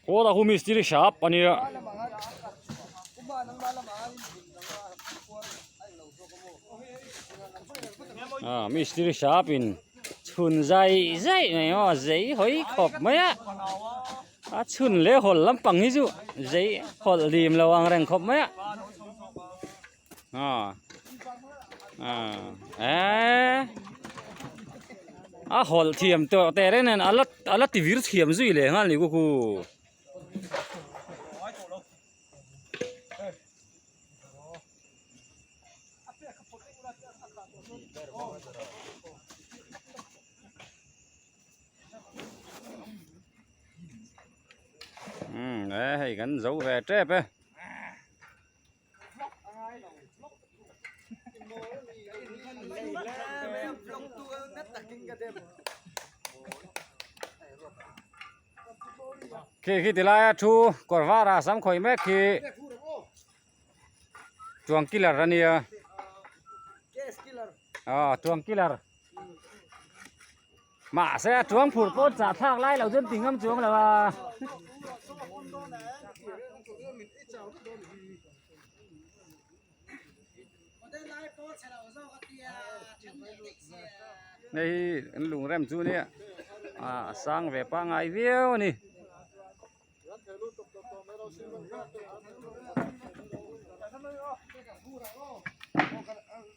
Kawla khu mistiri hrap a nia. Ah mistiri hrap in chhun zai zai mai maw zei hawi khawp mai a a chhun leh hawl lampang hi chu zei hawlh dim lo ang reng khawp mai a ah ah eee a hawlh thiam tawh teh reng nen a la a la ti vir thiam zui leh nghal ni kukhu. Umm e hei kan zo ve tep e. Khi khi ti laia thu kawr varah sam khawih mek khi chuang killer a nia aw chuang killer mahse a chuang phur pawh chah thlak lai lo chuan ti ngam chuang lo a. Hei hi an lung rem chu nia ah a sang ve pangngai viau a ni.